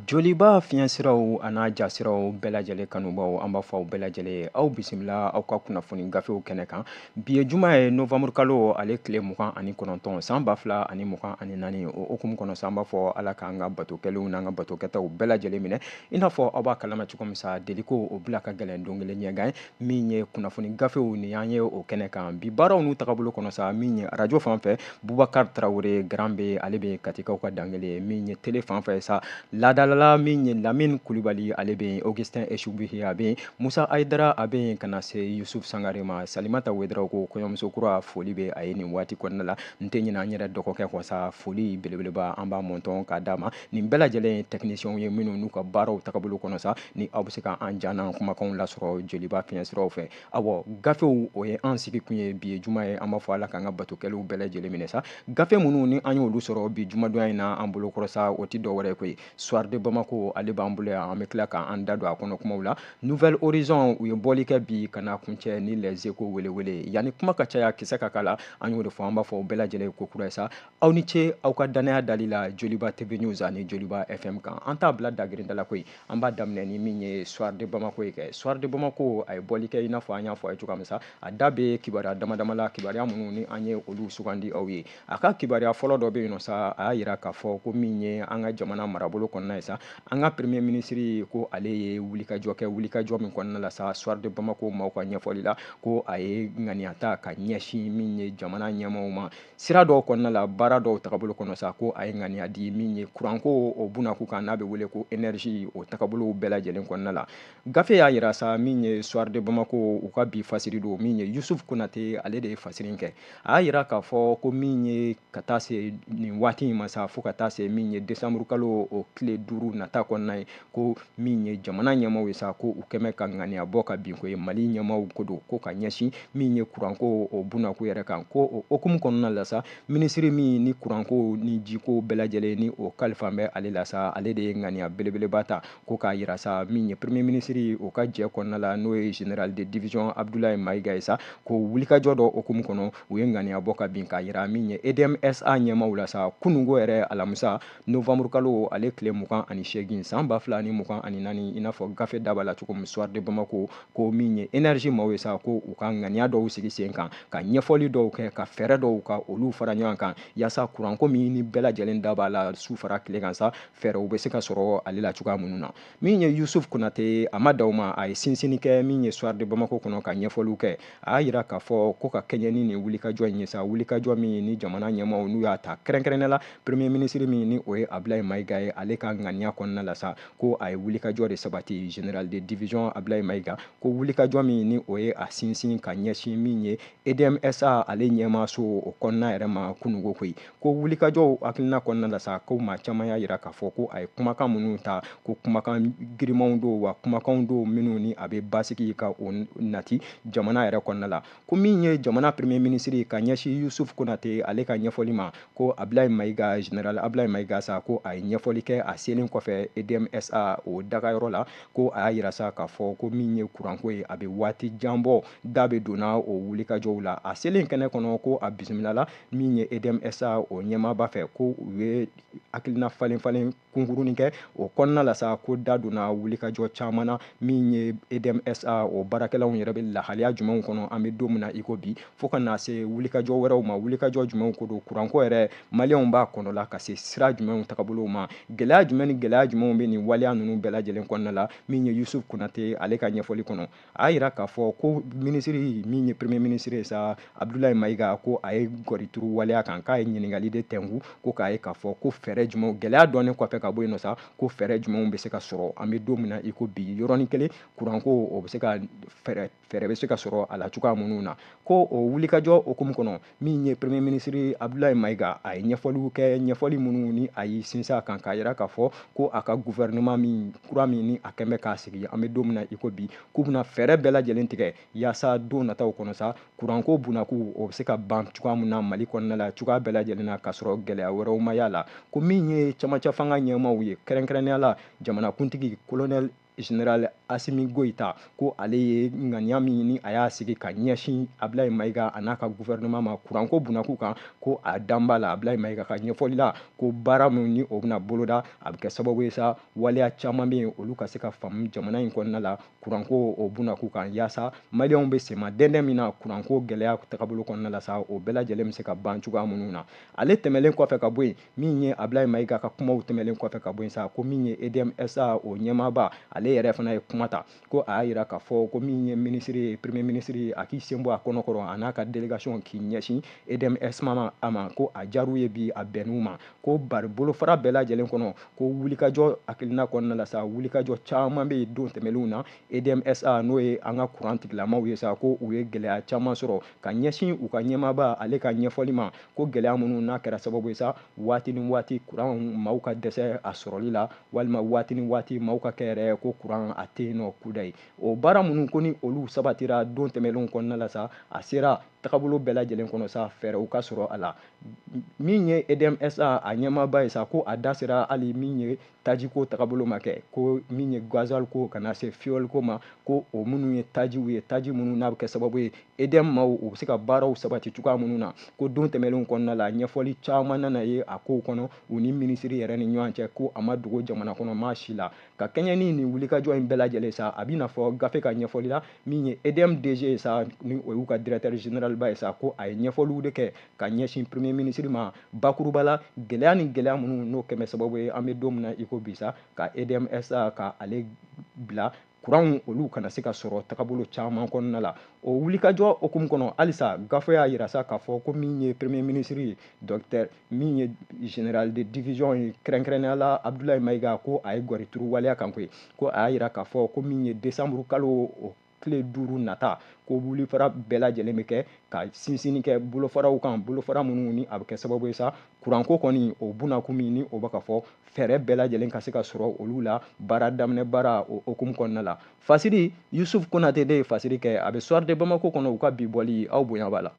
Joliba fiɲɛsiraw a n'a jasiraw bɛɛ lajɛlen kanubaw, an b'a fɔ aw bɛɛ lajɛlen ye, aw bisimila aw ka kunnafoni gafew kɛnɛ kan. Bi ye juma ye, novembre kalo ale tile 29, san 2024. O hukumu kɔnɔ sa, an b'a fɔ Ala k'an ka bato kɛlenw n'an ka bato kɛtaw bɛɛ lajɛlen minɛ. I n'a fɔ aw b'a kalama cogo min sa, deliko o bila ka gɛlɛn don kelen ɲɛgan ye. Min ye kunnafoni gafew ni an ye o kɛnɛ kan bi, baaraw n'u tagabolo kɔnɔ sa, min ye arajo fan fɛ, Bubakari Tarawele Grand B, ale bɛ Katikaw ka dankelen. Min ye télé fan fɛ sa, laadalala, min ye Lamine Kulibali, ale bɛ yen, Augustin Esubihi a bɛ yen, Musa Ayidara a bɛ yen, ka na se Yusuf Sangare ma, Salimata Wedrago kɔɲɔmuso kura, foli bɛ a ye nin waati kɔnɔna la. N tɛ ɲinɛ an yɛrɛ dɔgɔkɛ kɔ sa, foli belebeleba an b'a mɔntɔn k'a d'a ma. Nin bɛɛ lajɛlen ye techniciens ye minnu n'u ka baaraw tagabolo kɔnɔ sa, ni aw bɛ se ka an jan n'an kumakanw lasɔrɔ Joliba fiɲɛsiraw fɛ. Awɔ, gafew o ye an sigi kun ye. Bi ye juma ye, an b'a fɔ Ala k'an ka bato kɛlenw bɛɛ lajɛlen minɛ sa. Gafe minnu ni an y'olu sɔrɔ bi jumadonya in na an bolo kɔrɔ sa, o tɛ dɔwɛrɛ ye koyi, Soir de Bamako, ale b'an bolo yan, an bɛ tila k'an da don a kɔnɔ kumaw la. Nouvel Horizon, u ye bɔli kɛ bi, ka na kuncɛ ni Les Échos welewele. Yanni kuma ka caya, kisɛ ka k'a la, an y'o de fɔ, an b'a fɔ bɛɛ lajɛlen ko kura ye sa. Aw ni ce aw ka danaya dali la Joliba TV News ani Joliba FM kan. An t'a bila dagirinda la koyi, an b'a daminɛ ni min ye Soir de Bamako ye kɛ. Soir de Bamako, a ye bɔli kɛ, i n'a fɔ an y'a fɔ a ye cogoya min sa, a da bɛ kibaruya dama dama la, kibaruya minnu ni an ye olu sugandi aw ye. A ka kibaruya fɔlɔ dɔ bɛ yen nɔ sa, a y'a yira k'a fɔ ko min ye an ka jamana marabolo kɔnɔna ye sa, an ka premier ministre ko ale ye wulikajɔ kɛ, wulikajɔ min kɔnɔna la sa, Soir de Bamako maaw ka ɲɛfɔli la, ko a ye ŋaniya ta ka ɲɛsin min ye jamana ɲɛmaaw ma sira dɔw kɔnɔna la, baara dɔw tagabolo kɔnɔ sa, ko a ye ŋaniya di min ye kuranko o bunakun kan, n'a bɛ wele ko énergie, o tagabolow bɛɛ lajɛlen kɔnɔna la. Gafe y'a yira sa, min ye Soir de Bamako u ka bi fasiri don, min ye Yusuf Konate, ale de ye fasiri kɛ. A y'a yira k'a fɔ ko min ye ka taa se nin waati in ma sa, fo ka taa se min ye décembre kalo o tile 5 nata kɔnɔna ye, ko min ye jamana ɲɛmaaw ye sa, ko u kɛmɛ ka ŋaniya bɔ ka bin ko ye Mali ɲɛmaaw ko don, ko ka ɲɛsin min ye kuranko o bunakun yɛrɛ kan. Ko o hukumu kɔnɔna la sa, minisiri min ni kuranko ni jiko bɛɛ lajɛlen ni o kalifa bɛ ale la sa, ale de ye ŋaniya belebeleba ta ko k'a yira sa, min ye premier ministre o ka jɛ kɔnɔna la, n'o ye général de division Abdoulaye Maïga ye sa, ko wulikajɔ dɔ hukumu kɔnɔ, u ye ŋaniya bɔ ka bin k'a yira min ye EDMSA ɲɛmaaw la sa, kununko yɛrɛ alamisa novembre kalo ale tile 28, san 2024, i n'a fɔ gafe da b'a la cogo min Soir de Bamako, ko min ye énergie maaw ye sa, ko u ka ŋaniya dɔw sigi sen kan, ka ɲɛfɔli dɔw kɛ, ka fɛɛrɛ dɔw ka olu fara ɲɔgɔn kan, yaasa kuranko min ni bɛɛ lajɛlen da b'a la su fara tile kan sa, fɛɛrɛw bɛ se ka sɔrɔ ale la cogoya minnu na. Min ye Yusuf Konate, a ma da o ma, a ye sinsinni kɛ min ye Soir de Bamako kɔnɔ ka ɲɛfɔliw kɛ. A y'a yira k'a fɔ ko ka kɛɲɛ ni nin wulikajɔ in ye sa, wulikajɔ min ni jamana ɲɛmaaw n'u y'a ta kɛrɛnkɛrɛnnenya la premier ministre min ni o ye Abdoulaye Maïga ye, ale ka ŋaniya kɔnɔna la sa, ko a ye wulikajɔ de sabati, général de division Abdoulaye Maïga, ko wulikajɔ min ni o ye a sinsin ka ɲɛsin min ye EDMSA ale ɲɛmaaso o kɔnɔna yɛrɛ ma kununko koyi. Ko wulikajɔw hakilina kɔnɔna la sa, ko maa caman y'a yira k'a fɔ ko a ye kumakan minnu ta, ko kumakan girimanw don, wa kumakanw don minnu ni a bɛ basigi ka o nati jamana yɛrɛ kɔnɔna la. Ko min ye jamana premier ministre ka ɲɛsin Yusuf Konate ale ka ɲɛfɔli ma, ko Abdoulaye Maïga, général Abdoulaye Maïga sa, ko a ye ɲɛfɔli kɛ a selen kɔfɛ EDMSA o dagayɔrɔ la, ko a y'a yira sa k'a fɔ ko min ye kuranko ye, a bɛ waati jan bɔ da bɛ donna o wulikajɔw la. A selen kɛnɛ kɔnɔ, ko a bisimilala min ye EDMSA o ɲɛmaaba fɛ, ko u ye hakilina falen falen kunkurunin kɛ o kɔnɔna la sa, ko da donna wulikajɔ caman na, min ye EDMSA o baarakɛlaw yɛrɛ bɛ lahaliya jumɛnw kɔnɔ an bɛ don min na i ko bi, fo ka na se wulikajɔ wɛrɛw ma, wulikajɔ jumɛnw ko don, kuranko yɛrɛ maliyɛnw b'a kɔnɔ la ka se sira jumɛnw tagabolow ma, gɛlɛya jumɛn ni gɛlɛya jumɛnw bɛ nin waleya ninnu bɛɛ lajɛlen kɔnɔna la. Min ye Yusuf Konate ale ka ɲɛfɔli kɔnɔ, a y'a yira k'a fɔ ko minisiri min ye premier ministre ye sa, Abdoulaye Maïga, ko a ye gɔrituru waleya kan, k'a ye ɲininkali de tɛnku, ko k'a ye k'a fɔ ko fɛɛrɛ jumɛnw, gɛlɛya dɔɔnin kɔfɛ ka bɔ yen nɔ sa, ko fɛɛrɛ jumɛnw bɛ se ka sɔrɔ an bɛ don min na i ko bi, yɔrɔnin kelen kuranko o bɛ se ka fɛɛrɛ bɛ se ka sɔrɔ a la cogoya minnu na. Ko o wulikajɔ hukumu kɔnɔ, min ye premier ministre Abdoulaye Maïga, a ye ɲɛfɔliw kɛ, ɲɛfɔli minnu ni a y'i sinsin a kan k'a yira k'a fɔ ko a ka gouvernement min kura min ni a kɛn bɛ k'a sigi an bɛ don min na i ko bi, k'u bɛna fɛɛrɛ bɛɛ lajɛlen tigɛ yaasa don nataw kɔnɔ sa, kuranko bunakun o bɛ se ka ban cogoya min na Mali kɔnɔna la cogoya bɛɛ lajɛlen na, k'a sɔrɔ gɛlɛya wɛrɛw ma y'a la. Ko min ye camancɛ fanga ɲɛmaaw ye, kɛrɛnkɛrɛnnenya la jamanakuntigi colonel général Assimi Goïta, ko ale ye ŋaniya min ni a y'a sigi ka ɲɛsin Abdoulaye Maïga a n'a ka gouvernement ma kuranko bunakun kan, ko a dan b'a la. Abdoulaye Maïga ka ɲɛfɔli la, ko baara min ni o bɛna boloda, a bɛ kɛ sababu ye sa waleya caman bɛ yen olu ka se ka faamu jamana in kɔnɔna la kuranko o bunakun kan, yaasa maliyɛnw bɛ sema dɛndɛn min na kuranko gɛlɛya tagabolo kɔnɔna la sa, o bɛɛ lajɛlen bɛ se ka ban cogoya minnu na. Ale tɛmɛlen kɔfɛ ka bɔ yen, min ye Abdoulaye Maïga ka kumaw tɛmɛlen kɔfɛ ka bɔ yen sa, ko min ye EDM SA o ɲɛmaaba, ale yɛrɛ fana ye kuma ta, ko a y'a yira k'a fɔ ko min ye ministre ye, premier ministre ye, a k'i sen bɔ a kɔnɔ kɔrɔ a n'a ka délégation k'i ɲɛsin EDM SA ma, a ma ko a diyar'u ye bi, a bɛnn'u ma, ko bari bolofara bɛɛ lajɛlen kɔnɔ, ko wulikajɔ hakilina kɔnɔna la sa, wulikajɔ caman bɛ yen don tɛmɛnlenw na EDM SA n'o ye an ka kuran tigilamaw ye sa, ko u ye gɛlɛya caman sɔrɔ ka ɲɛsin u ka ɲɛmaaba ale ka ɲɛfɔli ma, ko gɛlɛya minnu n'a kɛra sababu ye sa, waati ni waati kuran maaw ka dɛsɛ a sɔrɔli la, walima waati ni waati maaw ka kɛ yɛrɛ ko kuran a tɛ yen nɔ kudayi. O baara minnu ko ni olu sabatira don tɛmɛnlenw kɔnɔna la sa, a sera tagabolo bɛɛ lajɛlen kɔnɔ sa, fɛɛrɛw ka sɔrɔ a la. Min ye EDM SA a ɲɛmaaba ye sa, ko a da sera hali min ye tajiko tagabolo ma kɛ, ko min ye gasoil ko ka na se fuel ko ma, ko o minnu ye tajiw ye, taji minnu n'a bɛ kɛ sababu ye EDM maaw u bɛ se ka baaraw sabati cogoya minnu na, ko don tɛmɛnlenw kɔnɔna la ɲɛfɔli caman nana ye a kow kɔnɔ u ni minisiri yɛrɛ ni ɲɔgɔn cɛ, ko a ma dogo jamana kɔnɔ maa si la. Ka kɛɲɛ ni nin wulikajɔ in bɛɛ lajɛlen sa, a b'i n'a fɔ gafe ka ɲɛfɔli la, min ye EDM DG ye sa, ni o y'u ka directeur général ba ye sa, ko a ye ɲɛfɔliw de kɛ ka ɲɛsin premier ministre ma bakuruba la, gɛlɛya ni gɛlɛya minnu n'o kɛmɛ sababu ye an bɛ don min na i ko bi sa, ka EDM SA ka ale bila kuranw olu kana se ka sɔrɔ tagabolo caman kɔnɔna la. O wulikajɔ hukumu kɔnɔ halisa, gafe y'a yira sa k'a fɔ ko min ye premier ministre ye, docteur min ye général de division ye, kɛrɛnkɛrɛnnenya la Abdoulaye Maïga, ko a ye gɔrituru waleya kan koyi, ko a y'a yira k'a fɔ ko min ye décembre kalo o tile 5 nata, ko wulifara bɛɛ lajɛlen bɛ kɛ ka sinsinni kɛ bolofaraw kan, bolofara minnu ni a bɛ kɛ sababu ye sa kuranko kɔni o bunakun min ni o bɛ ka fɔ, fɛɛrɛ bɛɛ lajɛlen ka se ka sɔrɔ olu la baara daminɛ baara o hukumu kɔnɔna la. Fasiri Yusuf Konate de ye fasiri kɛ, a bɛ Soir de Bamako kɔnɔ, u ka bi bɔli aw bonya b'a la.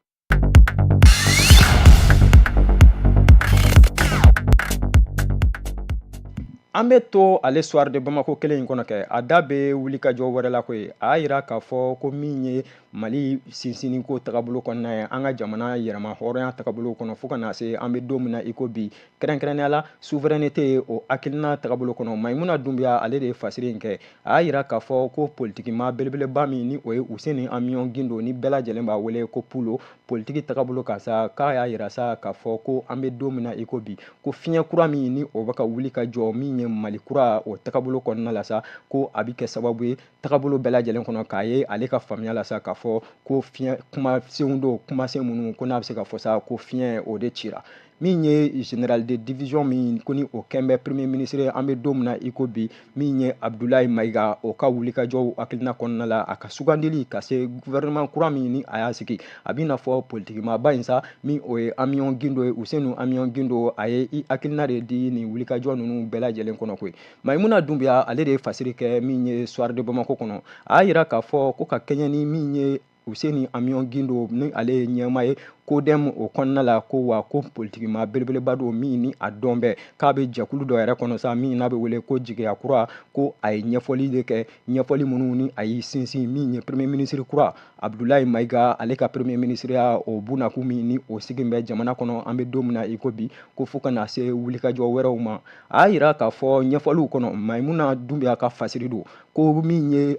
An bɛ to ale Soir de Bamako kelen in kɔnɔ kɛ, a da bɛ wulikajɔ wɛrɛ la koyi. A y'a yira k'a fɔ ko min ye Mali sinsinni ko tagabolo kɔnɔna ye, an ka jamana yɛrɛma hɔrɔnya tagabolo kɔnɔ, fo ka na se an bɛ don min na i ko bi, kɛrɛnkɛrɛnnenya la souveraineté o hakilina tagabolo kɔnɔ. Maïmouna Doumbia ale de ye fasiri in kɛ. A y'a yira k'a fɔ ko politikima belebeleba min ni o ye Useni Amion Gindo, ni bɛɛ lajɛlen b'a wele ko Pulo, politiki tagabolo kan sa, k'a y'a yira sa k'a fɔ ko an bɛ don min na i ko bi, ko fiɲɛ kura min ni o bɛ ka wuli ka jɔ min ye Mali kura o tagabolo kɔnɔna la sa, ko a bɛ kɛ sababu ye tagabolo bɛɛ lajɛlen kɔnɔ, k'a ye ale ka faamuya la sa k'a fɔ ko fiɲɛ kumasenw don, kumasen minnu ko n'a bɛ se ka fɔ sa ko fiɲɛ o de cira. Min ye général de division min ko ni o kɛn bɛ premier ministre an bɛ don min na i ko bi, min ye Abdoulaye Maïga, o ka wulikajɔw hakilina kɔnɔna la, a ka sugandili ka se gouvernement kura min ni a y'a sigi, a b'i n'a fɔ politikimaba in sa, min o ye Amion Gindo ye, Usenu Amion Gindo, a ye i hakilina de di nin wulikajɔ ninnu bɛɛ lajɛlen kɔnɔ koyi. Maïmouna Doumbia ale de ye fasiri kɛ min ye Soir de Bamako kɔnɔ. A y'a yira k'a fɔ ko ka kɛɲɛ ni min ye Useni Amion Gindo ni ale ye ɲɛmaa ye CODEM o kɔnɔna la, ko wa ko politikima belebeleba don min ni a dɔn bɛɛ k'a bɛ jɛkulu dɔ yɛrɛ kɔnɔ sa, min n'a bɛ wele ko jigiya kura, ko a ye ɲɛfɔli de kɛ, ɲɛfɔli minnu ni a y'i sinsin min ye premier ministre kura Abdoulaye Maïga ale ka premier ministre ya o bunakun min ni o sigi bɛ jamana kɔnɔ an bɛ don min na i ko bi, ko fo ka na se wulikajɔ wɛrɛw ma. A y'a yira k'a fɔ ɲɛfɔliw kɔnɔ, Maïmouna Doumbia ka fasiri don, ko min ye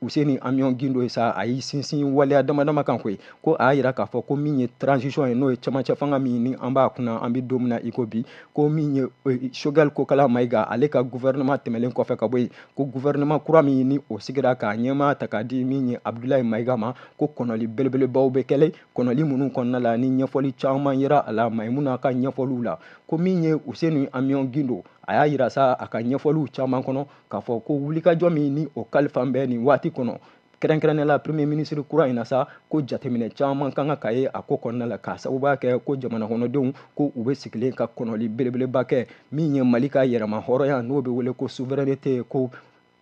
Useni Amion Gindo ye sa, a y'i sinsin waleya dama dama kan koyi, ko a y'a yira k'a fɔ ko min ye transition ye, n'o ye cɛmancɛ fanga min ni an b'a kunna an bɛ don min na i ko bi, ko min ye Choguel Kokala Maïga ale ka gouvernement tɛmɛlen kɔfɛ ka bɔ yen, ko gouvernement kura min ni o sigira k'a ɲɛmaa ta k'a di min ye Abdoulaye Maïga ma, ko kɔnɔli belebelebaw bɛ kɛlɛ, kɔnɔli minnu kɔnɔna la ni ɲɛfɔli caman yera a la Maïmouna ka ɲɛfɔliw la. Ko min ye Useni Amion Gindo, a y'a yira sa a ka ɲɛfɔliw caman kɔnɔ k'a fɔ ko wulikajɔ min ni o kalifa bɛ nin waati kɔnɔ, kɛrɛnkɛrɛnnenya la premier ministre kura in na sa, ko jateminɛ caman kan ka ye a ko kɔnɔna la, k'a sababuya kɛ ko jamana kɔnɔdenw ko u bɛ sigilen ka kɔnɔli belebeleba kɛ min ye Mali ka yɛrɛma hɔrɔnya n'o bɛ wele ko souveraineté, ko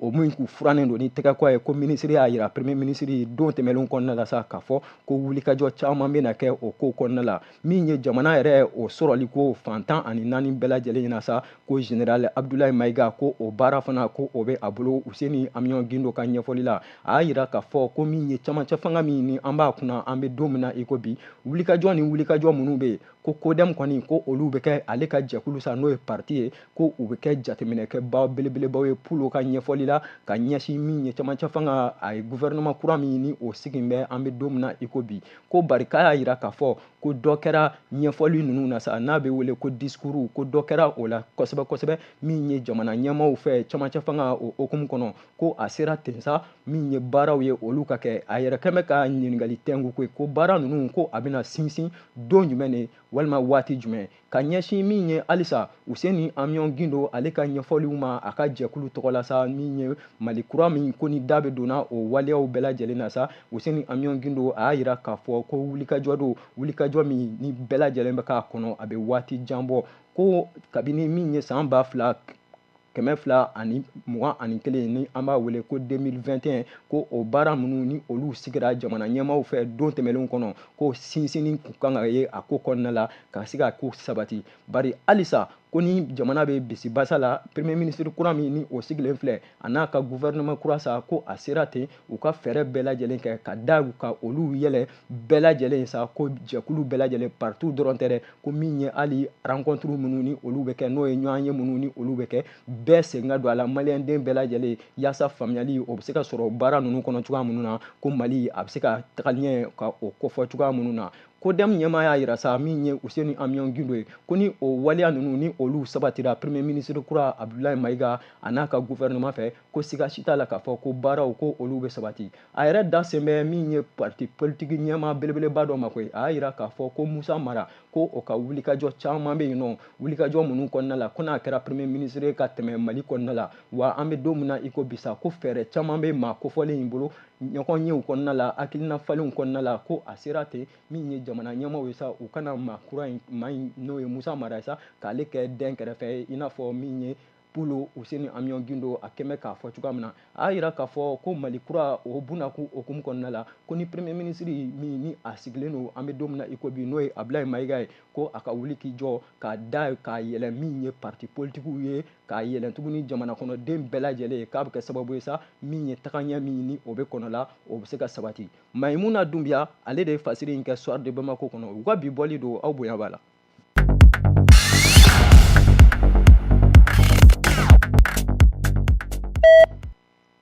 O min k'u furannen don ni tɛgɛkɔ ye, ko minisiri y'a yira, premier ministre, don tɛmɛnlenw kɔnɔna la sa, k'a fɔ ko wulikajɔ caman bɛna kɛ o ko kɔnɔna la. Min ye jamana yɛrɛ o sɔrɔli ko fan 14 bɛɛ lajɛlen ɲɛna sa, ko général Abdoulaye Maïga, ko o baara fana ko o bɛ a bolo. Useni Amion Guindo ka ɲɛfɔli la, a y'a yira k'a fɔ ko min ye camancɛ fanga min ni an b'a kunna an bɛ don min na i ko bi, wulikajɔ ni wulikajɔ minnu bɛ yen, ko CODEM kɔni, ko olu bɛ kɛ ale ka jɛkulu sa, n'o ye parti ye, ko u bɛ kɛ jateminɛkɛba belebelebaw ye Pulo ka ɲɛfɔli la ka ɲɛsin min ye camancɛ fanga a ye gouvernement kura min ni o sigi bɛ an bɛ don min na i ko bi. Ko barika y'a yira k'a fɔ ko dɔ kɛra ɲɛfɔli ninnu na sa, n'a bɛ wele ko discours, ko dɔ kɛra o la kosɛbɛ kosɛbɛ min ye jamana ɲɛmaaw fɛ camancɛ fanga o hokumu kɔnɔ, ko a sera ten sa, min ye baaraw ye olu ka kɛ. A yɛrɛ kɛn bɛ ka ɲininkali tɛnku koyi, ko baara ninnu ko a bɛna sinsin don jumɛn de walima waati jumɛn, ka ɲɛsin min ye halisa Useni Amion Guindo ale ka ɲɛfɔliw ma a ka jɛkulu tɔgɔ la sa, min ye Mali kura min ko ni da bɛ donna o waleyaw bɛɛ lajɛlen na sa. Useni Amion Guindo a y'a yira k'a fɔ ko wulikajɔ don, wulikajɔ min ni bɛɛ lajɛlen bɛ k'a kɔnɔ, a bɛ waati jan bɔ, ko kabini min ye san 2021 ni an b'a wele ko 2021, ko o baara minnu ni olu sigira jamana ɲɛmaaw fɛ don tɛmɛnlenw kɔnɔ, ko sinsinni kun kan ka ye a ko kɔnɔna la ka se ka ko sabati. Bari halisa ko ni jamana bɛ bisibasa la, premier ministre kura min ni o sigilen filɛ a n'a ka gouvernement kura sa, ko a sera ten u ka fɛɛrɛ bɛɛ lajɛlen kɛ ka da u ka olu yɛlɛ bɛɛ lajɛlen sa, ko jɛkulu bɛɛ lajɛlen, parti dɔrɔn tɛ dɛ, ko min ye hali rencontre minnu ni olu bɛ kɛ, n'o ye ɲɔgɔn ye minnu ni olu bɛ kɛ, bɛɛ sen ka don a la, maliyɛnden bɛɛ lajɛlen, yaasa faamuyali o bɛ se ka sɔrɔ baara ninnu kɔnɔ cogoya minnu na, ko Mali a bɛ se ka taga ɲɛ ka o kofɔ cogoya minnu na. CODEM ɲɛmaa y'a yira sa, min ye Useni Amion Guindo ye, ko ni o waleya ninnu ni olu sabatira premier ministre kura Abdoulaye Maïga a n'a ka gouvernement fɛ, ko siga si t'a la k'a fɔ ko baaraw ko olu bɛ sabati. A yɛrɛ da sen bɛ min ye parti politique ɲɛmaa belebeleba dɔ ma koyi, a y'a yira k'a fɔ ko Musa Mara, ko o ka wulikajɔ caman bɛ yen nɔ, wulikajɔ minnu kɔnɔna la ko n'a kɛra premier ministre ka tɛmɛ Mali kɔnɔna la, wa an bɛ don min na i ko bi sa, ko fɛɛrɛ caman bɛ maa kofɔlen in bolo ɲɔgɔn yew kɔnɔna la, hakilina falenw kɔnɔna la, ko a sera ten min ye jamana ɲɛmaaw ye sa, u kana maa kura in, maa in n'o ye Musa Mara ye sa, k'ale kɛ den kɛrɛfɛ ye, i n'a fɔ min ye Pulo Useni Amion Guindo a kɛn bɛ k'a fɔ cogoya min na. A y'a yira k'a fɔ ko Mali kura o bunakun hokumu kɔnɔna la, ko ni premier ministre min ni a sigilen don an bɛ don min na i ko bi, n'o ye Abdoulaye Maïga ye, ko a ka wuli k'i jɔ k'a da k'a yɛlɛ min ye parti politikiw ye, k'a yɛlɛ tuguni jamana kɔnɔden bɛɛ lajɛlen ye, k'a bɛ kɛ sababu ye sa, min ye tagaɲɛ min ni o bɛ kɔnɔ la, o bɛ se ka sabati. Mayimuna Dunbiya ale de ye fasiri in kɛ Soir de Bamako kɔnɔ. U ka bi bɔli don, aw bonya b'a la.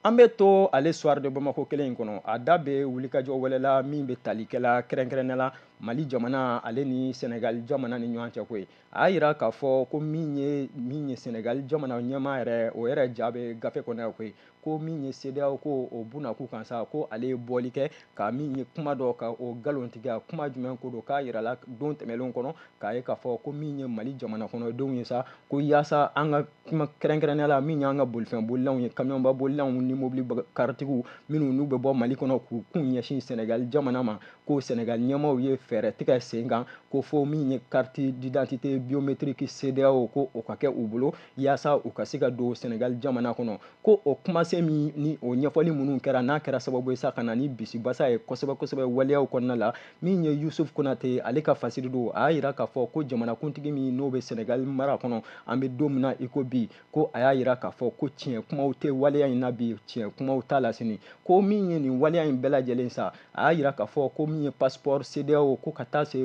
An bɛ to ale Soir de Bamako kelen in kɔnɔ, a da bɛ wulikajɔ wɛrɛ la min bɛ tali kɛla kɛrɛnkɛrɛnnenya la Mali jamana ale ni Senegal jamana ni ɲɔgɔn cɛ koyi. A y'a yira k'a fɔ ko min ye Senegal jamana ɲɛmaa yɛrɛ, o yɛrɛ ja bɛ gafe kɔnɔ yan koyi, ko min ye CEDEAO ko o bunakun kan sa, ko ale ye bɔli kɛ ka min ye kuma dɔ ka o nkalontigiya. Kuma jumɛn ko don? K'a yirala don tɛmɛnlenw kɔnɔ k'a ye k'a fɔ ko min ye Mali jamana kɔnɔdenw ye sa, ko yaasa an ka kuma kɛrɛnkɛrɛnnenya la min y'an ka bolifɛn bolilanw ye, kamiyɔnba bolilanw ni mobili karitigiw minnu n'u bɛ bɔ Mali kɔnɔ k'u kun ɲɛsin Senegal jamana ma, ko Senegal ɲɛmaaw ye fɛɛrɛ tigɛ sen kan ko fo min ye carte d'identité biométrique CEDEAO ko o ka kɛ u bolo yaasa u ka se ka don Senegal jamana kɔnɔ. Ko o kumasen min ni o ɲɛfɔli minnu kɛra, n'a kɛra sababu ye sa ka na ni bisibasa ye kosɛbɛ kosɛbɛ waleyaw kɔnɔna la. Min ye Yusuf Konate ale ka fasiri don, a y'a yira k'a fɔ ko jamanakuntigi min n'o bɛ Senegal mara kɔnɔ an bɛ don min na i ko bi, ko a y'a yira k'a fɔ ko tiɲɛ kumaw tɛ waleya in na bi, tiɲɛ kumaw t'a la sini. Ko min ye nin waleya in bɛɛ lajɛlen sa, a y'a yira k'a fɔ ko min ye passeport CEDEAO ko ka taa se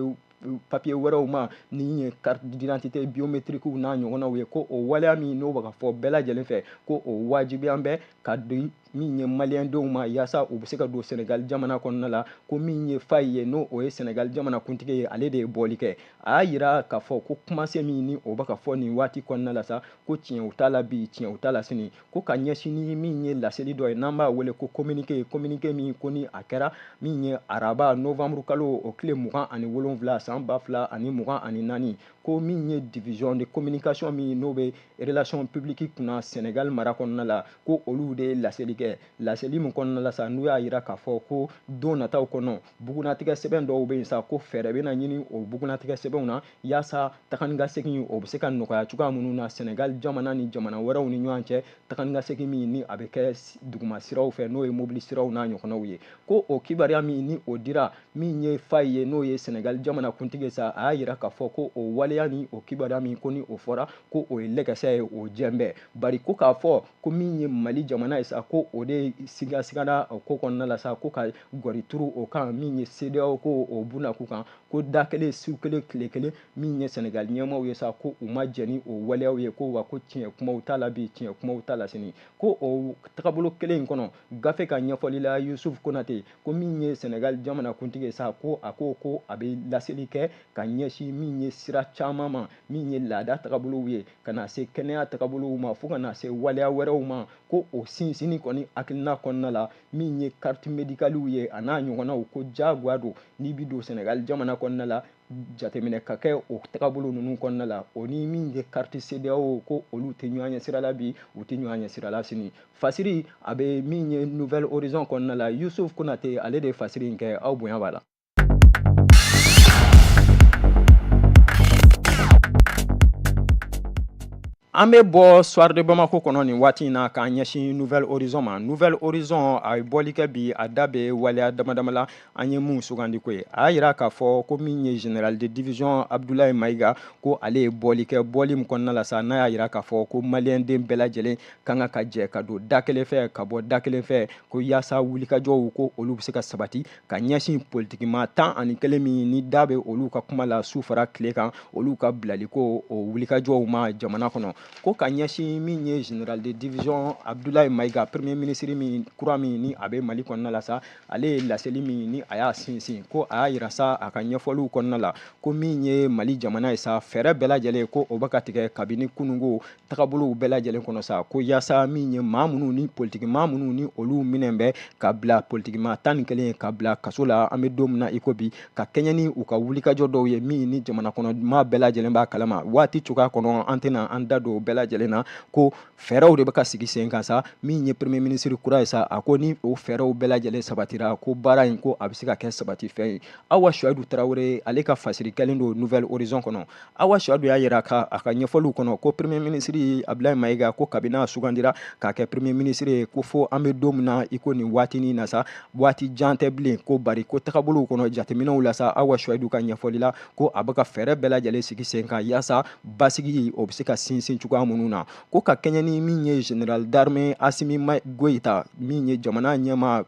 papier wɛrɛw ma ni ye carte d'identité biométrique n'a ɲɔgɔnnaw ye, ko o waleya min n'o bɛ ka fɔ bɛɛ lajɛlen fɛ, ko o wajibiya bɛ ka di min ye maliyɛndenw ma yaasa u bɛ se ka don Senegal jamana kɔnɔna la. Ko min ye Faye ye, n'o o ye Senegal jamana kuntigi ye, ale de ye bɔli kɛ. A y'a yira k'a fɔ ko kumasen min ni o bɛ ka fɔ nin waati kɔnɔna la sa, ko tiɲɛw t'a la bi, tiɲɛw t'a la sini. Ko ka ɲɛsin ni min ye laseli dɔ ye n'an b'a wele ko communiqué, communiqué min ko ni a kɛra min ye araba novembre kalo o tile 27 san 2024, ko min ye division de communication min n'o bɛ relation publique kunna Senegal mara kɔnɔna la, ko olu de ye laseli kɛ. kɛ. Laseli min kɔnɔna la sa, n'u y'a yira k'a fɔ ko don nataw kɔnɔ bugunatigɛ sɛbɛn dɔw bɛ yen sa, ko fɛɛrɛ bɛna ɲini o bugunatigɛ sɛbɛnw na yaasa taga ni ka segin o bɛ se ka nɔgɔya cogoya minnu na Senegal jamana ni jamana wɛrɛw ni ɲɔgɔn cɛ, taga ni ka segin min ni a bɛ kɛ duguma siraw fɛ, n'o ye mobili siraw n'a ɲɔgɔnnaw ye. Ko o kibaruya min ni o dira min ye Faye ye, n'o ye Senegal jamana kuntigi ye sa, a y'a yira k'a fɔ ko o waleya ni o kibaruya min ko ni o fɔra ko o ye lɛkɛsɛ ye, o jɛn bɛɛ. Bari ko k'a fɔ ko min ye Mali jamana ye sa, ko o de sigasigara o ko kɔnɔna la sa, ko ka gɔri turu o kan min ye CEDEAO ko o bunakun kan, ko da kelen su kelen tile kelen min ye Senegal ɲɛmaaw ye sa, ko u ma jɛn ni o waleyaw ye, ko wa ko tiɲɛ kumaw t'a la bi, tiɲɛ kumaw t'a la sini. Ko o tagabolo kelen in kɔnɔ, gafe ka ɲɛfɔli la Yusuf Konate, ko min ye Senegal jamana kuntigi ye sa, ko a ko ko a bɛ laseli kɛ ka ɲɛsin min ye sira caman ma, min ye laada tagabolow ye, ka na se kɛnɛya tagabolow ma, fo ka na se waleya wɛrɛw ma, ko o sinsinni kɔni hakilina kɔnɔna la min ye carte médicale ye a n'a ɲɔgɔnnaw, ko diyagoya don n'i bɛ don Senegal jamana kɔnɔna la, jateminɛ ka kɛ o tagabolo ninnu kɔnɔna la. O ni min ye carte CEDEAO, ko olu tɛ ɲɔgɔn ɲɛ sira la bi, u tɛ ɲɔgɔn ɲɛ sira la sini. Fasiri a bɛ min ye Nouvel Horizon kɔnɔna la, Yusuf Konate ale de ye fasiri in kɛ, aw bonya b'a la. An bɛ bɔ Soir de Bamako kɔnɔ nin waati in na k'an ɲɛsin Nouvel Horizon ma. Nouvel Horizon a ye bɔli kɛ bi, a da bɛ waleya dama dama la an ye mun sugandi ko ye. A y'a yira k'a fɔ ko min ye général de division Abdoulaye Maïga, ko ale ye bɔli kɛ, bɔli min kɔnɔna la sa, n'a y'a yira k'a fɔ ko maliyɛnden bɛɛ lajɛlen ka kan ka jɛ ka don da kelen fɛ ka bɔ da kelen fɛ, ko yaasa wulikajɔw ko olu bɛ se ka sabati ka ɲɛsin politikima 11 min ni da bɛ olu ka kuma la su fara tile kan, olu ka bilali ko o wulikajɔw ma jamana kɔnɔ. Ko ka ɲɛsin min ye général de division Abdoulaye Maïga, premier ministre min kura min ni a bɛ Mali kɔnɔna la sa, ale ye laseli min ni a y'a sinsin, ko a y'a yira sa a ka ɲɛfɔliw kɔnɔna la ko min ye Mali jamana ye sa, fɛɛrɛ bɛɛ lajɛlen ko o bɛ ka tigɛ kabini kununko tagabolow bɛɛ lajɛlen kɔnɔ sa, ko yaasa min ye maa minnu ni politiki maa minnu ni olu minɛ bɛ ka bila politikima 11 ka bila kaso la an bɛ don min na i ko bi, ka kɛɲɛ ni u ka wulikajɔ dɔw ye min ni jamana kɔnɔ maa bɛɛ lajɛlen b'a kalama waati cogoya kɔnɔ, an tɛna an da don bɛɛ lajɛlen na, ko fɛɛrɛw de bɛ ka sigi sen kan sa. Min ye premier ministre kura ye sa, a ko ni o fɛɛrɛw bɛɛ lajɛlen sabatira, ko baara in ko a bɛ se ka kɛ sabati fɛn ye. Awa Suwadu Tarawele ale ka fasiri kɛlen don Nouvel Horizon kɔnɔ. Awa Suwadu y'a yira a ka ɲɛfɔliw kɔnɔ ko premier ministre Abdoulaye Maïga, ko kabini a sugandira k'a kɛ premier ministre ye, ko fo an bɛ don min na i ko nin waatinin na sa, waati jan tɛ bilen, ko bari ko tagabolow kɔnɔ jateminɛw la sa, Awa Suwadu ka ɲɛfɔli la ko a bɛ ka fɛɛrɛ bɛɛ lajɛlen sigi sen kan yaasa basigi o bɛ se ka sinsin cogoya minnu na. Ko ka kɛɲɛ ni min ye général d'armée Assimi Goïta, min ye jamana ɲɛmaa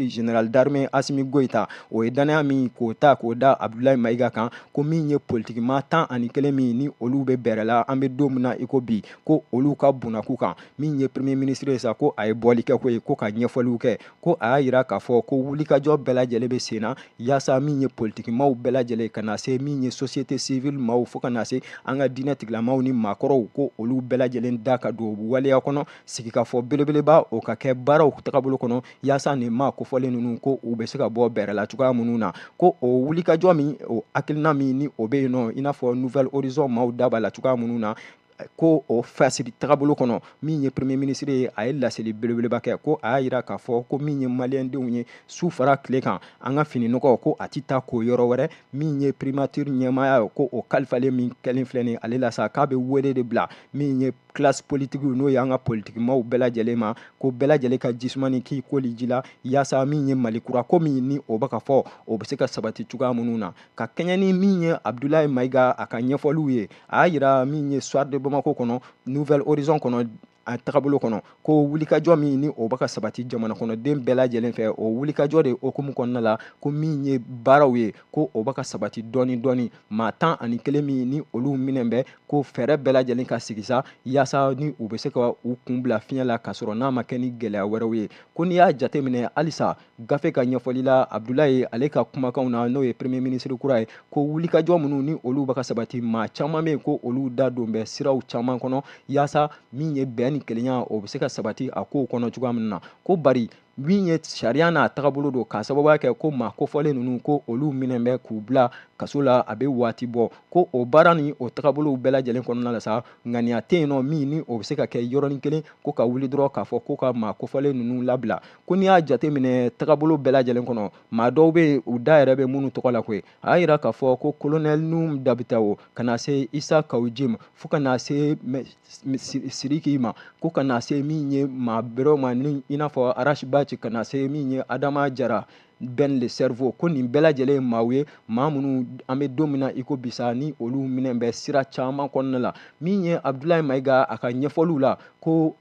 général d'armée Assimi Goïta, o ye danaya min k'o ta k'o da Abdoulaye Maïga kan, ko min ye politikima 11 min ni olu bɛ bɛrɛ la an bɛ don min na i ko bi, ko olu ka bunakun kan. Min ye premier ministre ye sa, ko a ye bɔli kɛ ko ye, ko ka ɲɛfɔliw kɛ, ko a y'a yira k'a fɔ ko wulikajɔ bɛɛ lajɛlen bɛ sen na yaasa min ye politikimaw bɛɛ lajɛlen ka na se min ye société civile maaw, fo ka na se an ka diinɛ tigilamaw ni maakɔrɔw, ko olu bɛɛ lajɛlen da ka don waleya kɔnɔ, sigikafɔ belebeleba o ka kɛ baaraw tagabolo kɔnɔ yaasa nin maa kofɔlen ninnu ko u bɛ se ka bɔ bɛrɛ la cogoya minnu na. Ko o wulikajɔ min, o hakilina min ni o bɛ yen nɔ, i n'a fɔ Nouvel Horizon maaw da b'a la cogoya minnu na, ko o fasiri tagabolo kɔnɔ min ye premier ministre ye, a ye laseli belebeleba kɛ, ko a y'a yira k'a fɔ ko min ye maliyɛndenw ye su fara tile kan, an ka fini nɔgɔ ko a ti taa ko yɔrɔ wɛrɛ. Min ye primature ɲɛmaaya ko o kalifalen min kɛlen filɛ nin ale la sa, k'a bɛ wele de bila min ye classe politique n'o ye an ka politikimaw bɛɛ lajɛlen ma, ko bɛɛ lajɛlen ka jisumani k'i koli ji la yaasa min ye Mali kura ko min ni o bɛ ka fɔ o bɛ se ka sabati cogoya minnu na. Ka kɛɲɛ ni min ye Abdoulaye Maïga a ka ɲɛfɔliw ye, a y'a yira min ye Soir de Bamako kɔnɔ, Nouvel Horizon kɔnɔ, a tagabolo kɔnɔ, ko wulikajɔ min ni o bɛ ka sabati jamana kɔnɔden bɛɛ lajɛlen fɛ, o wulikajɔ de hukumu kɔnɔna la, ko min ye baaraw ye, ko o bɛ ka sabati dɔɔni dɔɔni. Maa 11 min ni olu minɛ bɛ, ko fɛɛrɛ bɛɛ lajɛlen ka sigi sa yaasa ni u bɛ se ka u kun bila fiɲɛ la k'a sɔrɔ n'a ma kɛ ni gɛlɛya wɛrɛw ye. Ko n'i y'a jateminɛ halisa gafe ka ɲɛfɔli la, Abdoulaye ale ka kumakanw na, n'o ye premier ministre kura ye, ko wulikajɔ minnu ni olu bɛ ka sabati, maa caman bɛ yen ko olu da don bɛ siraw caman kɔnɔ yaasa min ye bɛn ni kelenya o bɛ se ka sabati a kow kɔnɔ cogoya min na. Ko bari Min ye sariya n'a tagabolo don k'a sababuya kɛ ko maa kofɔlen ninnu ko olu minɛ bɛ k'u bila kaso la a bɛ waati bɔ, ko o baara ni o tagabolow bɛɛ lajɛlen kɔnɔna la sa, ŋaniya tɛ yen nɔ min ni o bɛ se ka kɛ yɔrɔnin kelen ko ka wuli dɔrɔn k'a fɔ ko ka maa kofɔlen ninnu labila. Ko n'i y'a jateminɛ tagabolo bɛɛ lajɛlen kɔnɔ, maa dɔw bɛ yen u da yɛrɛ bɛ minnu tɔgɔ la koyi. A y'a yira k'a fɔ ko colonel Nouhoum Dabitao ka na se Issa Kaou Djim fo ka na se Sidiki ma, ko ka na se min ye maa bɛrɛw ma ni i n'a fɔ Ras Bath, ka na se min ye Adama Jara Ben le Cerveau, ko nin bɛɛ lajɛlen ye maaw ye maa minnu an bɛ don min na i ko bi sa ni olu minɛ bɛ sira caman kɔnɔna la. Min ye Abdoulaye Maïga a ka ɲɛfɔliw la, ko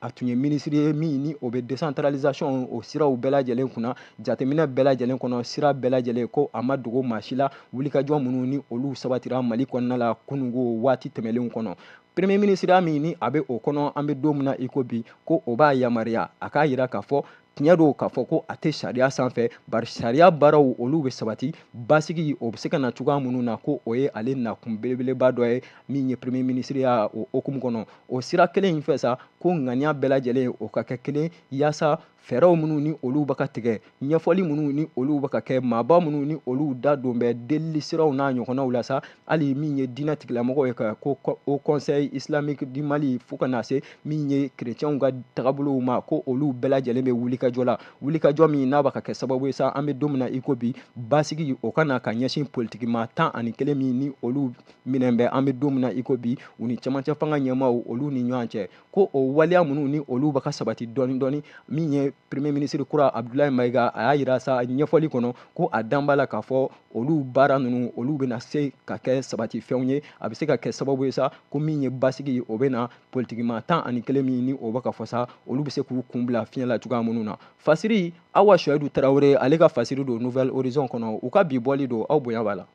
a tun ye minisiri ye min ni o bɛ décentralisation o siraw bɛɛ lajɛlen kunna, jateminɛ bɛɛ lajɛlen kɔnɔ, sira bɛɛ lajɛlen, ko a ma dogo maa si la wulikajɔ minnu ni olu sabatira Mali kɔnɔna la kununko waati tɛmɛnlenw kɔnɔ. Premier ministre min ni a bɛ o kɔnɔ an bɛ don min na i ko bi, ko o b'a yamaruya a k'a yira k'a fɔ tiɲɛ don k'a fɔ ko a tɛ sariya sanfɛ, bari sariya baaraw olu bɛ sabati, basigi o bɛ se ka na cogoya minnu na, ko o ye ale nakun belebeleba dɔ ye min ye premier ministre ya o hokumu kɔnɔ. O sira kelen in fɛ sa, ko ŋaniya bɛɛ lajɛlen o ka kɛ kelen yaasa fɛɛrɛw minnu ni olu bɛ ka tigɛ, ɲɛfɔli minnu ni olu bɛ ka kɛ, maaba minnu ni olu da don bɛ delili siraw n'a ɲɔgɔnnaw la sa, hali min ye diinɛ tigilamɔgɔw ye ka ko Haut Conseil islamique du Mali fo ka na se min ye chrétienw ka tagabolow ma, ko olu bɛɛ lajɛlen bɛ wulikajɔ la, wulikajɔ min n'a bɛ ka kɛ sababu ye sa an bɛ don min na i ko bi basigi o ka na ka ɲɛsin politikima 11 min ni olu minɛ bɛ an bɛ don min na i ko bi u ni cɛmancɛ fanga ɲɛmaaw olu ni ɲɔgɔn cɛ, ko o waleya minnu ni olu bɛ ka sabati dɔɔni dɔɔni. Min ye premier ministre kura Abdoulaye Maïga a y'a yira sa ɲɛfɔli kɔnɔ ko a dan b'a la k'a fɔ olu baara ninnu olu bɛna se ka kɛ sabati fɛnw ye, a bɛ se ka kɛ sababu ye sa ko min ye basigi o bɛ na politikima 11 min ni o bɛ ka fɔ sa olu bɛ se k'u kun bila fiɲɛ la cogoya minnu na. Fasiri Awa Suwɛdu Tarawele ale ka fasiri don Nouvel Horizon kɔnɔ, u ka bi bɔli don, aw bonya b'a la.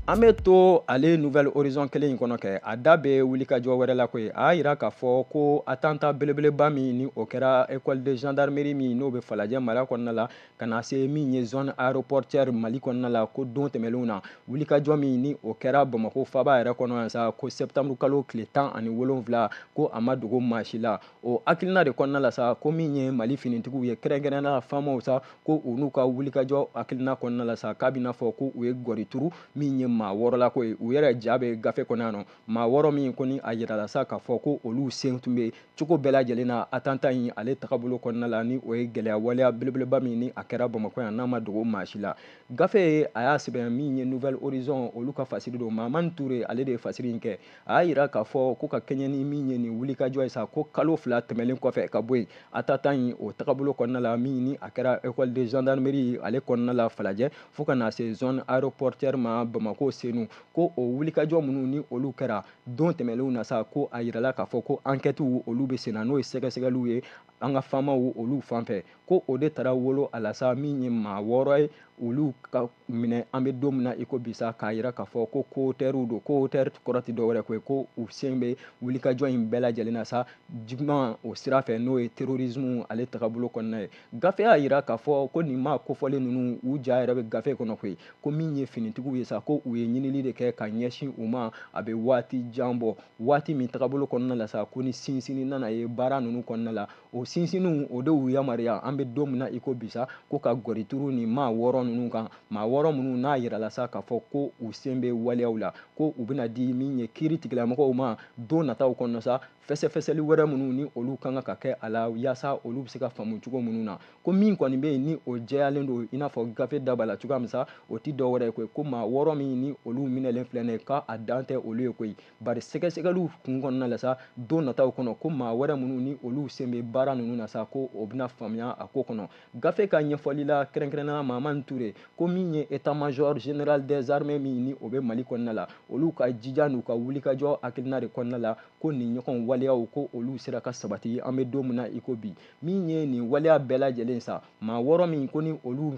An bɛ to ale Nouvel Horizon kelen in kɔnɔ kɛ, a da bɛ wulikajɔ wɛrɛ la koyi. A y'a yira k'a fɔ ko attentat belebeleba min ni o kɛra école de gendarmerie min n'o bɛ Falajɛ mara kɔnɔna la ka na se min ye zone aéroportuaire Mali kɔnɔna la, ko don tɛmɛnlenw na wulikajɔ min ni o kɛra Bamakɔ faaba yɛrɛ kɔnɔ yan sa, ko septembre kalo tile 17, ko a ma dogo maa si la. O hakilina de kɔnɔna la sa, ko min ye Mali finitigiw ye kɛrɛnkɛrɛnnenya la faamaw sa, ko u n'u ka wulikajɔ hakilina kɔnɔna la sa, k'a bɛna fɔ ko u ye gɔri turu min ye maa 6 la ko ye, u yɛrɛ ja bɛ gafe kɔnɔ yan nɔ, maa 6 min ko ni a yirala sa k'a fɔ ko olu sen tun bɛ cogo bɛɛ lajɛlen na attentat in ale tagabolo kɔnɔna la, ni o ye gɛlɛya waleya belebeleba min ni a kɛra Bamakɔ yan n'a ma dogo maa si la. Gafe a y'a sɛbɛn min ye Nouvel Horizon olu ka fasiri don, Mahamani Ture ale de ye fasiri in kɛ. A y'a yira k'a fɔ ko ka kɛɲɛ ni min ye nin wulikajɔ ye sa, ko kalo 2 tɛmɛlen kɔfɛ ka bɔ yen attentat in o tagabolo kɔnɔna la min ni a kɛra école de gendarmerie ale kɔnɔna la Falajɛ fo ka na se zone aéroportuaire ma Bamakɔ Senu, ko o wulikajɔ minnu ni olu kɛra don tɛmɛnlenw na sa, ko a yirala k'a fɔ ko enquête olu bɛ senna, n'o ye sɛgɛsɛgɛliw ye an ka faamaw olu fan fɛ, ko o de taara wolo a la sa min ye maa 6 ye olu ka minɛ an bɛ don min na i ko bi sa, k'a yira k'a fɔ ko co-auteurs don. Co-auteur kɔrɔ tɛ dɔwɛrɛ ko ye ko u sen bɛ wulikajɔ in bɛɛ lajɛlen na sa juguman o sira fɛ, n'o ye terrorisme ale tagabolo kɔnɔna ye. Gafe y'a yira k'a fɔ ko nin maa kofɔlen ninnu u ja yɛrɛ bɛ gafe kɔnɔ koyi, ko min ye finitigiw ye sa, ko u ye ɲinili de kɛ ka ɲɛsin u ma a bɛ waati jan bɔ, waati min tagabolo kɔnɔna la sa, ko ni sinsinni nana ye baara ninnu kɔnɔna la, o sinsinniw o de y'u yamaruya an bɛ don min na i ko bi sa, ko ka gɔri turu nin maa 6 ninnu kan, maa 6 minnu n'a yirala sa k'a fɔ ko u sen bɛ waleyaw la, ko u bɛna di min ye kiiri tigilamɔgɔw ma don nataw kɔnɔ sa, fɛsɛfɛsɛli wɛrɛ minnu ni olu kan ka kɛ a la yaasa olu bɛ se ka faamu cogo minnu na. Ko min kɔni bɛ yen ni o jɛyalen don i n'a fɔ gafe da b'a la cogoya min sa, o tɛ dɔwɛrɛ ye koyi, ko maa 6 min ni olu minɛlen filɛ nin ye k'a dan tɛ olu ye koyi, bari sɛgɛsɛgɛliw kun kɔnɔna la sa don nataw kɔnɔ, ko maa wɛrɛ minnu ni olu sen bɛ baara ninnu na sa, ko o bɛna faamuya a ko kɔnɔ. Gafe ka ɲɛfɔli la kɛrɛnkɛrɛnnenya la Mahamani Ture, ko min ye état-major général des armées min ni o bɛ Mali kɔnɔna la, olu ka jija n'u ka wulikajɔ hakilina de kɔnɔna la, ko nin ɲɔgɔn waleyaw ko olu sera ka sabati an bɛ don min na i ko bi. Min ye nin waleya bɛɛ lajɛlen sa, maa 6 min ko ni olu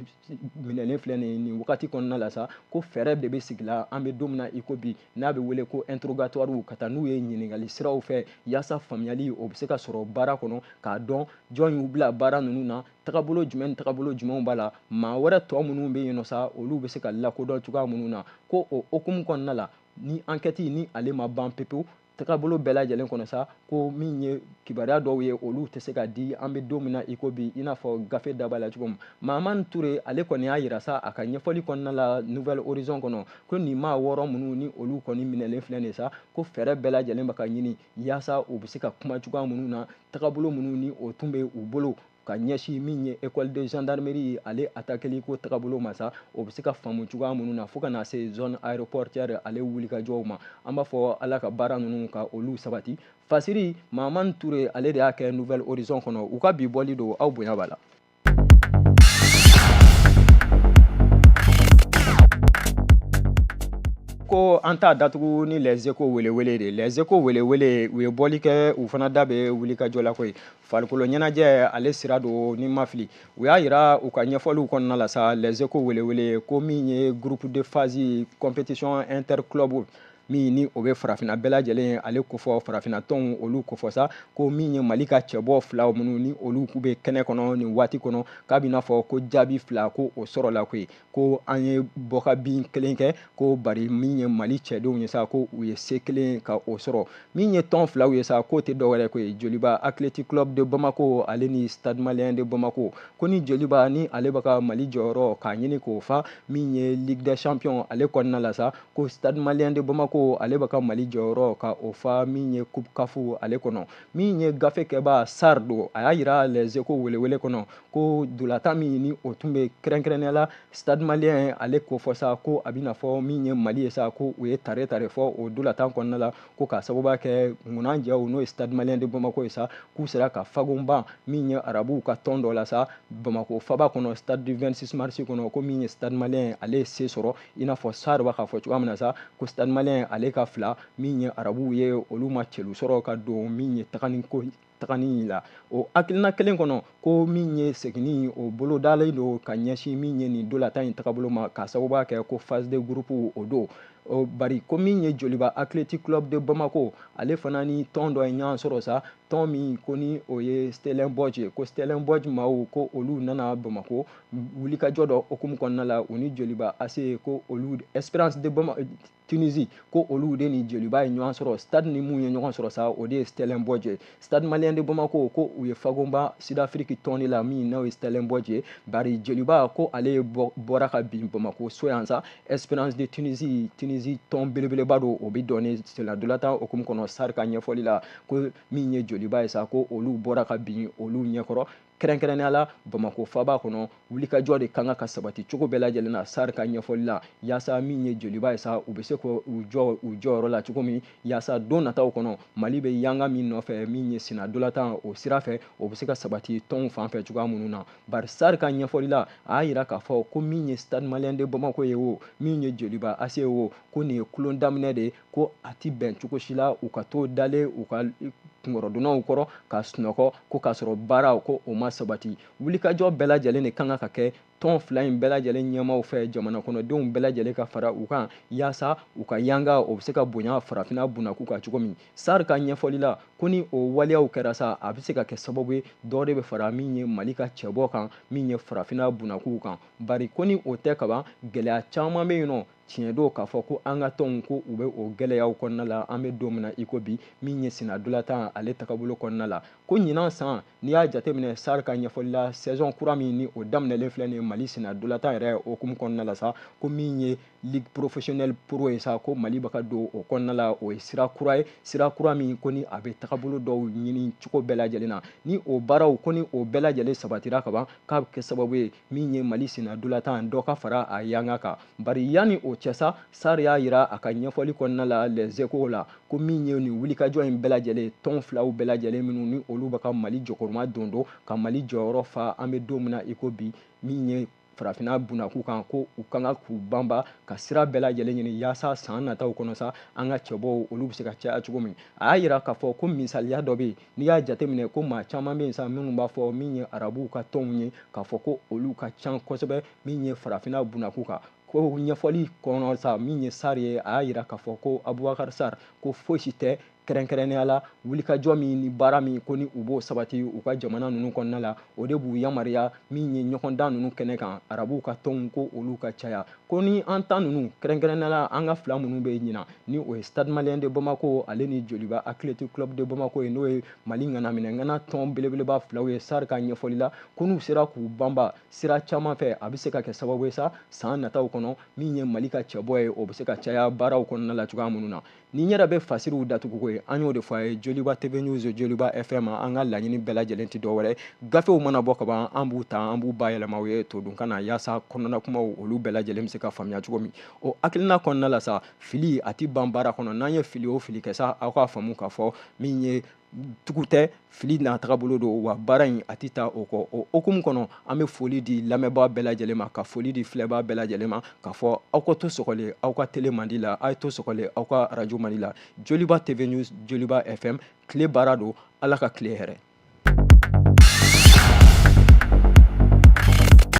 minɛlen filɛ nin ye nin wagati kɔnɔna la sa, ko fɛɛrɛ de bɛ sigi la an bɛ don min na i ko bi, n'a bɛ wele ko interrogatoire, ka taa n'u ye ɲininkali siraw fɛ yaasa faamuyali o bɛ se ka sɔrɔ baara kɔnɔ, k'a dɔn jɔn y'u bila baara ninnu na, tagabolo jumɛn ni tagabolo jumɛnw b'a la, maa wɛrɛ tɔ minnu bɛ yen nɔ sa, olu bɛ se ka lakodɔn cogoya minnu na. Ko o hokumu kɔnɔna la, ni enquête ni ale ma ban pepewu tagabolo bɛɛ lajɛlen kɔnɔ sa, ko min ye kibaruya dɔw ye olu tɛ se ka di an bɛ don min na i ko bi, i n'a fɔ gafe daba la cogo min. Mahamani Ture ale kɔni y'a yira sa a ka ɲɛfɔli kɔnɔna la Nouvel Horizon kɔnɔ, ko nin maa 6 minnu ni olu kɔni minɛlen filɛ nin sa, ko fɛɛrɛ bɛɛ lajɛlen bɛ ka ɲini yaasa u bɛ se ka kuma cogoya minnu na, tagabolo minnu ni o tun bɛ u bolo ka ɲɛsin min ye école de gendarmerie ale attaqueli ko tagabolo ma sa, o bɛ se ka faamu cogoya minnu na fo ka na se zone aéroportuaire ale wulikajɔw ma. An b'a fɔ Ala ka baara ninnu ka olu sabati. Fasiri Mahamani Ture ale de y'a kɛ Nouvel Horizon kɔnɔ. U ka bi bɔli don, aw bonya b'a la. Ko an t'a datugu ni Les Échos welewele de. Les Échos welewele u ye bɔli kɛ, u fana da bɛ wulikajɔ la koyi. Farikolo ɲɛnajɛ ale sira don ni ma fili. U y'a yira u ka ɲɛfɔliw kɔnɔna la sa, Les Échos welewele, ko min ye groupe de phase compétition interclub min ni o bɛ farafinna bɛɛ lajɛlen ale kofɔ, farafinna tɔnw olu kofɔ sa, ko min ye Mali ka cɛbɔ 2 minnu ni olu k'u bɛ kɛnɛ kɔnɔ nin waati kɔnɔ, k'a b'i n'a fɔ ko jaabi 2 ko o sɔrɔla koyi, ko an ye bɔkabin 1 kɛ, ko bari min ye Mali cɛdenw ye sa, ko u ye se 1 ka o sɔrɔ. Min ye tɔn 2 ye sa, k'o tɛ dɔwɛrɛ koyi, Joliba Athletic Club de Bamako ale ni Stade Malien de Bamako. Ko ni Joliba ni ale bɛ ka Mali jɔyɔrɔ k'a ɲini k'o fa min ye Ligue des Champions ale kɔnɔna la sa, ko Stade Malien de Bamako ale bɛ ka Mali jɔyɔrɔ ka o fa min ye Coupe CAF ale kɔnɔ. Min ye gafe kɛba SAR don, a y'a yira Les Échos welewele kɔnɔ ko dolatan min ni o tun bɛ kɛrɛnkɛrɛnnenya la Stade Malien ale ko fɔ sa, ko a bɛna fɔ min ye Mali ye sa, ko u ye tare tare fɔ o dolatan kɔnɔna la, ko k'a sababuya kɛ ŋunanjɛw n'o ye Stade Malien de Bamako ye sa, k'u sera ka fagonban min ye arabuw ka tɔn dɔ la sa Bamako faba kɔnɔ Stade du 26 mars kɔnɔ, ko min ye Stade Malien ale ye se sɔrɔ, i n'a fɔ SAR b'a k'a fɔ cogoya min na sa, ko Stade Malien ale ka 2 min ye arabuw ye olu ma cɛlu sɔrɔ ka don min ye tagani ko tagani la. O hakilina kelen kɔnɔ, ko min ye seginni o bolo dalen don ka ɲɛsin min ye nin dolatan in tagabolo ma, k'a sababuya kɛ ko phase de groupe o don. O bari ko min ye Joliba Athletic Club de Bamako ale fana ni tɔn dɔ ye ɲɔgɔn sɔrɔ sa, tɔn min ko ni o ye Stellenbosch ye, ko Stellenbosch maaw ko olu nana Bamako wulikajɔ dɔ hukumu kɔnɔna la, u ni Joliba AC ko olu Esperance de Bamako Tunisie ko olu de ni Joliba ye ɲɔgɔn sɔrɔ. Stade ni mun ye ɲɔgɔn sɔrɔ sa, o de ye Stellenbosch ye. Stade Malien de Bamako ko u ye fagonba Sud-Afrique tɔn de la min n'o ye Stellenbosch ye, bari Joliba ko ale bɔra ka bin Bamako so yan sa. Esperance de Tunisie, Tunisie tɔn belebeleba don, o bɛ dɔn senna-dolatan hukumu kɔnɔ. SAR ka ɲɛfɔli la, ko min ye Joliba ye sa, ko olu bɔra ka bin olu ɲɛkɔrɔ, kɛrɛnkɛrɛnnenya la Bamako faba kɔnɔ. Wulikajɔ de kan ka sabati cogo bɛɛ lajɛlen na SAR ka ɲɛfɔli la, yaasa min ye Joliba ye sa, u bɛ se k'u jɔ u jɔyɔrɔ la cogo min, yaasa don nataw kɔnɔ Mali bɛ yanga min nɔfɛ min ye senna-dolatan o sira fɛ, o bɛ se ka sabati tɔnw fan fɛ cogoya minnu na. Bari SAR ka ɲɛfɔli la, a y'a yira k'a fɔ ko min ye Stade Malien de Bamako ye o, min ye Joliba AC ye o, ko nin ye kulon daminɛ de ye, ko a ti bɛn cogo si la u ka to dalen u ka kunkɔrɔdonnaw kɔrɔ ka sunɔgɔ, ko k'a sɔrɔ baaraw ko o ma sabati. Wulikajɔ bɛɛ lajɛlen de kan ka kɛ tɔn 2 in bɛɛ lajɛlen ɲɛmaaw fɛ, jamana kɔnɔdenw bɛɛ lajɛlen ka fara u kan, yaasa u ka yanga o bɛ se ka bonya farafinna bunakun kan cogo min. SAR ka ɲɛfɔli la, ko ni o waleyaw kɛra sa, a bɛ se ka kɛ sababu ye dɔ de bɛ fara min ye Mali ka cɛbɔ kan, min ye farafinna bunakun kan. Bari ko ni o tɛ kaban, gɛlɛya caman bɛ yen nɔ. Tiɲɛ don k'a fɔ ko an ka tɔnw ko u bɛ o gɛlɛyaw kɔnɔna la, an bɛ don min na i ko bi, min ye senna-dolatan ale tagabolo kɔnɔna la, ko ɲinan san n'i y'a jateminɛ SAR ka ɲɛfɔli la, saison kura min ni o daminɛlen filɛ nin ye Mali senna-dolatan yɛrɛ hukumu kɔnɔna la sa, ko min ye ligue professionnelle pro ye sa, ko Mali bɛ ka don o kɔnɔna la, o ye sira kura ye, sira kura min ko ni a bɛ tagabolo dɔw ɲini cogo bɛɛ lajɛlen na. Ni o baaraw ko ni o bɛɛ lajɛlen sabatira kaban, k'a bɛ kɛ sababu ye min ye Mali senna-dolatan dɔ ka fara a yanga kan. Bari yanni o cɛ sa, SAR y'a yira a ka ɲɛfɔli kɔnɔna la Les Échos la, ko min ye nin wulikajɔ in bɛɛ lajɛlen, tɔn 2 bɛɛ lajɛlen minnu ni olu bɛ ka Mali jɔkɔrɔma don don ka Mali jɔyɔrɔ fa an bɛ don min na i ko bi, min ye farafinna bunakun kan, ko u kan ka k'u banba ka sira bɛɛ lajɛlen ɲini yaasa san nataw kɔnɔ sa, an ka cɛbɔw olu bɛ se ka caya cogo min. A y'a yira k'a fɔ ko misaliya dɔ bɛ yen, n'i y'a jateminɛ ko maa caman bɛ yen sa minnu b'a fɔ min ye arabuw ka tɔnw ye, k'a fɔ ko olu ka ca kosɛbɛ min ye farafinna bunakun kan. Ko ɲɛfɔli kɔnɔ sa, min ye SAR ye, a y'a yira k'a fɔ ko Abubakar SAR ko fosi tɛ Kɛrɛnkɛrɛnnenya la, wulikajɔ min ni baara min ko ni u b'o sabati u ka jamana ninnu kɔnɔna la, o de b'u yamaruya min ye ɲɔgɔndan ninnu kɛnɛ kan, arabuw ka tɔnw ko olu ka caya. Ko ni an ta ninnu, kɛrɛnkɛrɛnnenya la an ka fila minnu bɛ ɲinan, ni o ye Stade Malien de Bamako ale ni Joliba Athletic Club de Bamako ye, n'o ye Mali ŋanaminɛ ŋana tɔn belebeleba filaw ye. Sar ka ɲɛfɔli la, ko n'u sera k'u banba sira caman fɛ, a bɛ se ka kɛ sababu ye sa, san nataw kɔnɔ, min ye Mali ka cɛbɔ ye, o bɛ se ka caya baaraw kɔnɔna la cogoya minnu na. Ni n yɛrɛ bɛ fasiriw datuguko ye, an y'o de fɔ a ye. Joliba TV News, Joliba FM, an ka laɲini bɛɛ lajɛlen tɛ dɔwɛrɛ. Gafew mana bɔ kaban, an b'u ta, an b'u bayɛlɛma u ye todunkan na, yaasa kɔnɔna kumaw olu bɛɛ lajɛlen bɛ se ka faamuya cogo min. O hakilina kɔnɔna la sa, fili a ti ban baara kɔnɔ. N'an ye fili o fili kɛ sa, aw k'a faamu k'a fɔ min ye tugu tɛ, fili n'a tagabolo don, wa baara in a tɛ taa o kɔ. O hukumu kɔnɔ, an bɛ foli di lamɛnbaa bɛɛ lajɛlen ma, ka foli di filɛbaa bɛɛ lajɛlen ma, k'a fɔ aw ka to sɔgɔlen aw ka télé mandi la, a ye to sɔgɔlen aw ka arajo mandi la. Joliba TV News, Joliba FM, tile baara don. Ala ka tile hɛrɛ.